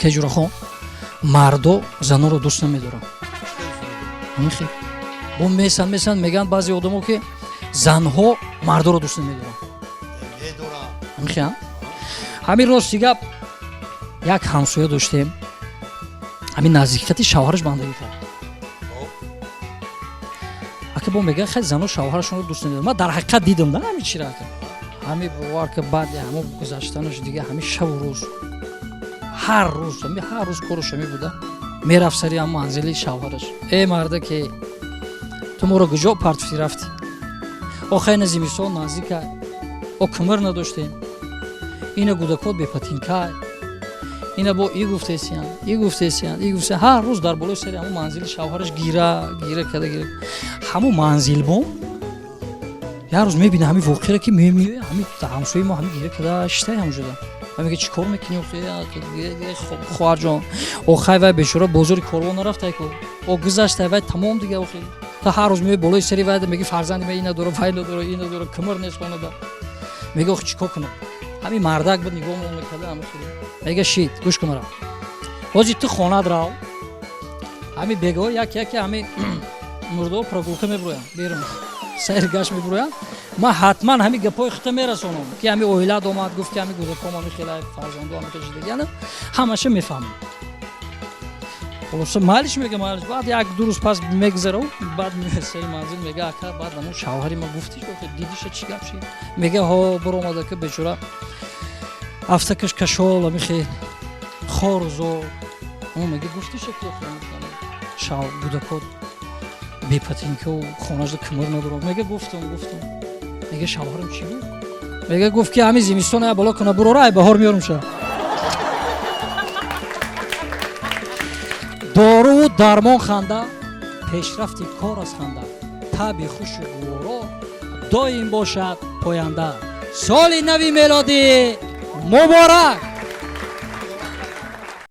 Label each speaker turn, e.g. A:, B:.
A: Акаи Ҷурахон, мардо занонро дӯст намедоранд. Ҳамин хел бо месан месан мегӯянд баъзе одамо, ки занҳо мардоро дӯст намедоранд. Ҳамин хел. Ҳамин рости гап, як ҳамсоя доштем, ҳамин наздикати шавҳараш бандагӣ кард. Ака, бо мегӯяд, хай, зано шавҳарашонро дӯст намедоранд. Ман дар ҳақиқат дидам да ҳамин чира, ака. Ҳами бовар ка, баъди ҳамо гузаштанаш дига ҳами шаву рӯз, ҳар рӯз, ҳами ҳар рӯз кораш ҳами буда. Мерафт сари ҳам манзили шавҳараш: «Э, мардаке, ту моро куҷо партофтӣ рафтӣ? Охай, ина зимистон наздика, о кимир надоштем, ина гудакот бепатинка, ина бо и гуфтесиян, и гуфтесиян, и гуфтесиян». Ҳар рӯз дар болои сари ҳамон манзили шавҳараш гира гира када гира. Ҳамон манзилбон як рӯз мебина ҳамин воқеаро, ки мемиёя, ҳамин ҳамсояи мо ҳамин гира када шитаи ҳамҷода. Ва мега: «Чӣ кор мекунӣ, хоҳарҷон?» Охай, вай бечора бозори Корвон нарафтай ку, о гузаштай вай, тамом дига. Охи, та ҳар рӯз меои болои сари вай, меги: «Фарзанди ма ина дора, вай надора, ина дора, кимир нест хонада». Мега: «Охи, чӣ кор кунам?» Ҳамин мардак буд, нигоҳ мекарда. Мега: «Шит, гӯш кун мара, ҳозир ту хонат рав, ҳамин бегаҳо як яке ҳамин мурдо прогулка мебуроянд, берун сайр гашт мебуроянд. Ман ҳатман ҳамин гапҳои хута мерасонам, ки ҳамин оилат омад, гуфт, ки ҳамин гудаком ҳами хела, фарзандо ҳами хела шидагиана, ҳамаша мефаҳмам». Хулоса, майлиш, мега, майлиш. Баъд як ду рӯз пас мегзарав, баъд сари манзил, мега: «Ака, баъд ҳамон шавҳари ма гуфтиш, дидиша, чӣ гап шид?» Мега: «Ҳо, биромада, ки бечора афтакаш кашол, ҳами хорзо». Мега: «Гуфтиша, ки шав гудакот бепатинкау, хонашда кимир надорам?» Мега: «Гуфтам, гуфтам». Мега: «Шавҳарам чӣ гуфт?» Мега: «Гуфт, ки ҳамин зимистон я боло куна бурора, ай баҳор меёрам ша». Доруву дармон ханда, пешрафти кор аз ханда, таби хушу гуворо доим бошад поянда. Соли нави мелодӣ муборак!